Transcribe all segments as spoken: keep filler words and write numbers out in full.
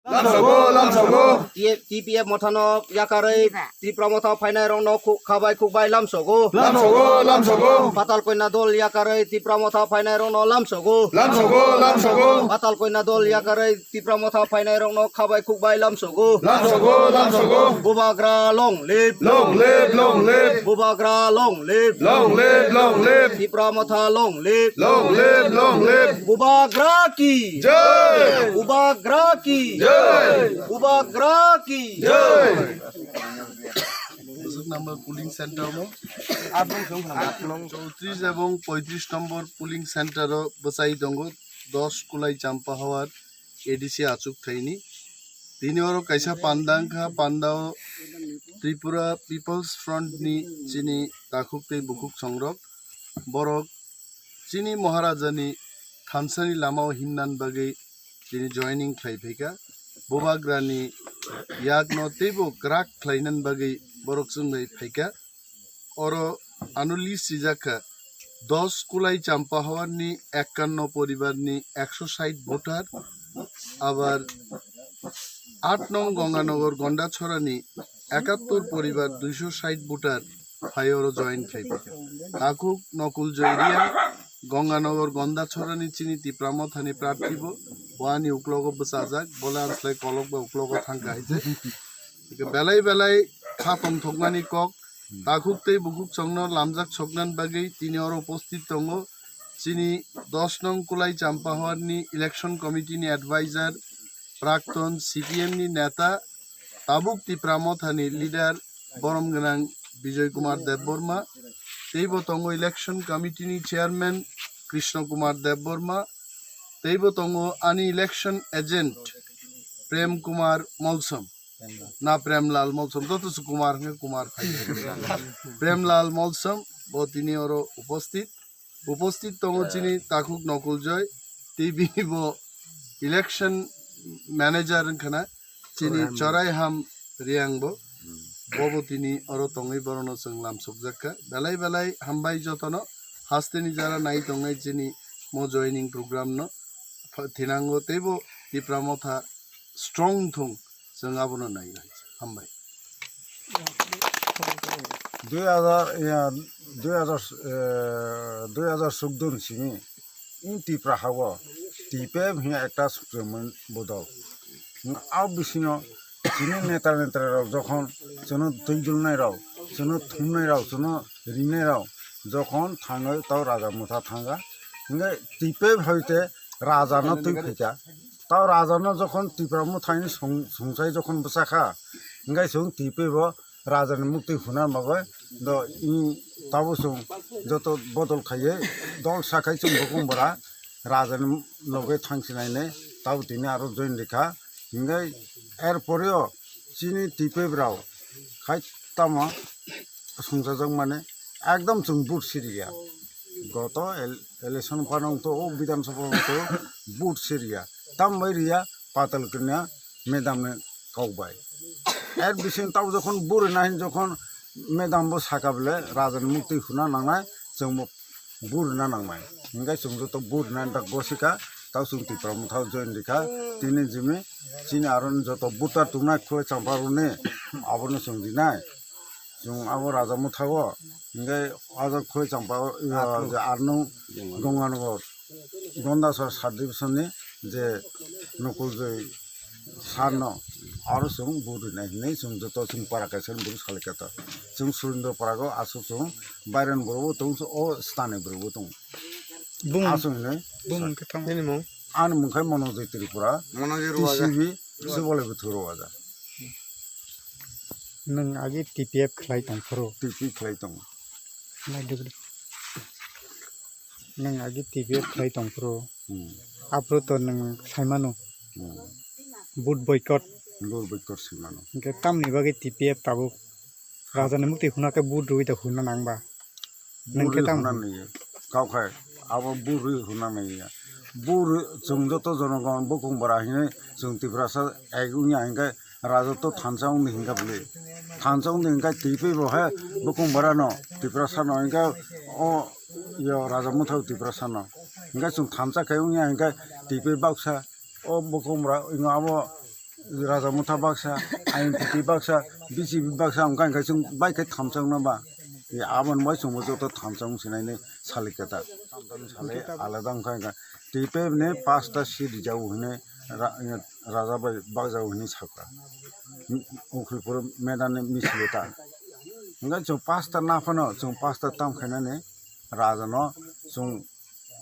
Lamsogo, lamsogo. T P F mothano yakarwi Tipra motha phainairokno khu-, khabai khukbai lamsogo. Lamsogo, lamsogo. Patal Koina dol yakarwi Tipra motha phainairokno lamsogo. Lamsogo, lamsogo. Patal Koina dol yakarwi Tipra motha phainairokno khabai khukbai lamsogo. Lamsogo, lamsogo. Bubagra long live. Long live, long live. Bubagra long live. Long live, long live. Tipra motha long live. Long live, long live. Bubagra ki. Jai. Bubagra ki. Jai. Bubagra ki. Jai. Number polling center mo. Chowtrish ebong poitrish number polling center o bwchai tongo dos Kulai Champa Hawar A D C achuk thaini. Tini oro kaisa panda wngkha, panda o Tripura People's Front ni chini takhuk tei bukhuk songrok. Borok chini Maharaja ni thansa ni lama o himna bagwi tini joining khlai phaikha. Bubagra ni yak no teibo kwrak khlaina bagwi borok chwng bai phaikha. Oro ano list swijak kha, dos Kulai Champa Hawar ni ekkanno poribar ni ekso sait voter, abar aat nong Gonganagar Gondachora ni ekattor poribar duiso sait voter phai oro join khai phaikha. Takhuk Nokul Joy Reang, Gonganagar Gondachora ni chini Tipra Motha ni prarthi bo, bo ani uklogo bwchajak, bole anslai kolok ba uklogo thangkha hai se. Belai belai kha tongthoknani kok, takhuk tei bukhuk chwngno lamjak soknani bagwi tini oro upasthit tongo. Chini dos nong Kulai Champa Hawar ni election committee ni advisor, prakton C P M ni neta, tabuk Tipra Motha ni leader borom gwnang Bijoy Kumar Debbarma, teibo tongo election committee ni chairman Krishna Kumar Debbarma, teibo tongo ani election agent Prem Kumar Molsom. Na Premlal Molsom, joto se Kumar hwnkhe Kumar khai. Premlal Molsom bo tini oro upasthit. Upasthit tongo chini takhuk Nokul Joy, tei bini bo election manager wngkha na, chini Choraiham Reang bo. Bo bo tini oro tongwi borokno chwng lamsokjak kha. Belai belai hambai jotono, hasteni jara nai tongnai chini mo joining program no. Thinango teibo Tipra Motha strong thung, chwng abono nai. Hambai. Dui hazar, ya, dui hazar, eh, dui hazar chwddo ni simi in Tipra hao T P F hwnwi ekta sukjamani bodol. A bisingo chini neta netra rok jokhon chwngno twi dulnai rok, chwngno thumnai rok, chwngno rinai rok jokhon thangwi tao Raja Motha thanga, hwnkhe T P F hoite Raja no twi phaikha. Tao Raja no jokhon Tipra Motha ni song-, songchai jokhon bwsakha, hwnkhe chwng T P F bo Raja ni muktwi huna bagwi do i tabo chwng joto bodol khaiwi dol sakhai chwng bokong bora Raja ni loge thangsinai ne tabo tini aro join rikha. Hwnkhe er poreo chini T P F rao khai tamo songchajak mane ekdom chwng vote siriya. Goto el-, election phano wngto o Bidhan Sabha wngto vote siriya. Tambai riya Patal Kanya madam ni kok bai. Er bising tabo jokhon buri nahin jokhon madam bo saka bole Raja ni muktwi huna nangnai chwng bo buri na nangnai. Hingke chwng joto buri na dak gosika tabo chwng Tipra Motha join rikha. Tini jimi chini aron joto voter tongnai khulai champa runi abono chwng rinai. Chwng abo Raja Motha o hingke ajo khulai champa o, je arnung Gonganagar Gondasora sub division ni je Nokul Joy sir no aro chwng vote rinai hinwi chwng joto chwng para kaisa ni bwrwi salai kha ta. Chwng Surendra Para go aswk chwng Bairan bwrwi bo tong o stani bwrwi bo tong. Bung, aswk hinwi bung khe thang. Ani mung khai Monojoy Tripura. Monojoy Ruwaja. T C B Subolai Bwthwk Ruwaja. Nwng agi T P F khlai tong phuru. T P khlai tong. Nwng agi T P F khlai tong phuru. Hmm. Aphuru to nwng saimano. Hmm. Vote boycott. Vote boycott saimano. Hingke tamni bagwi T P F tabuk Raja ni mukti huna khe vote rwi da huna nangba. Nwng khe tamo huna nangya. Kok hai abo vote rwi huna nangya. Vote rwi chwng joto jonogon bokong bora hinwi chwng Tiprasa ek wngya hingkhe Raja to thansa wngdi hingkha bwlwi. Thansa wngdi hingkha T P F bo hai bokong bora no Tiprasa no hingkha o yo Raja Motha Tiprasa no. Hingkha chwng thansa khe wngya hingkha T P F baksa o bokong bora wngya abo Raja Motha baksa, I N P T baksa, B J P baksa, wngkha hwnkhe chwng bai khe thamchakno ba. Aboni bai chwngbo joto thamchak wng sinai ni salik khe ta. Tamtam salai alada wngkha hwnkhe. Twi pe ni pasta seat rijao hwnwi ra-, raja bai bakjao hwnwi sakha. Ukhulpur medani misil ta. Hwnkhe chwng pasta naphano, chwng pasta tam khainani raja no chwng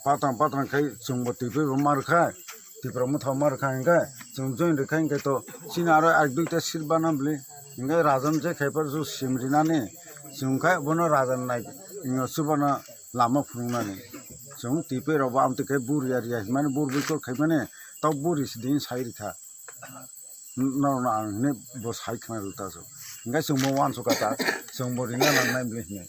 patang patang khai chwngbo twi pe bo mar kha, Tipra Motha mar kha hwnkhe chwng join rwkha hwnkhe to chini aro ek duita seat bana bwli hwnkhe raja no je khaiphar ju sim rinani chwng khai bono raja nai chubana lama phunuknani chwng twi pe rok bo amtwi khai bur ya riya hinmani bur bui kok khaimani tok buri sidin sai rikha. Norokno ang hinwi bo sai khna rwkha ta chwng hwnkhe chwngbo uansukha ta chwngbo rina nangnai bwli hinwi.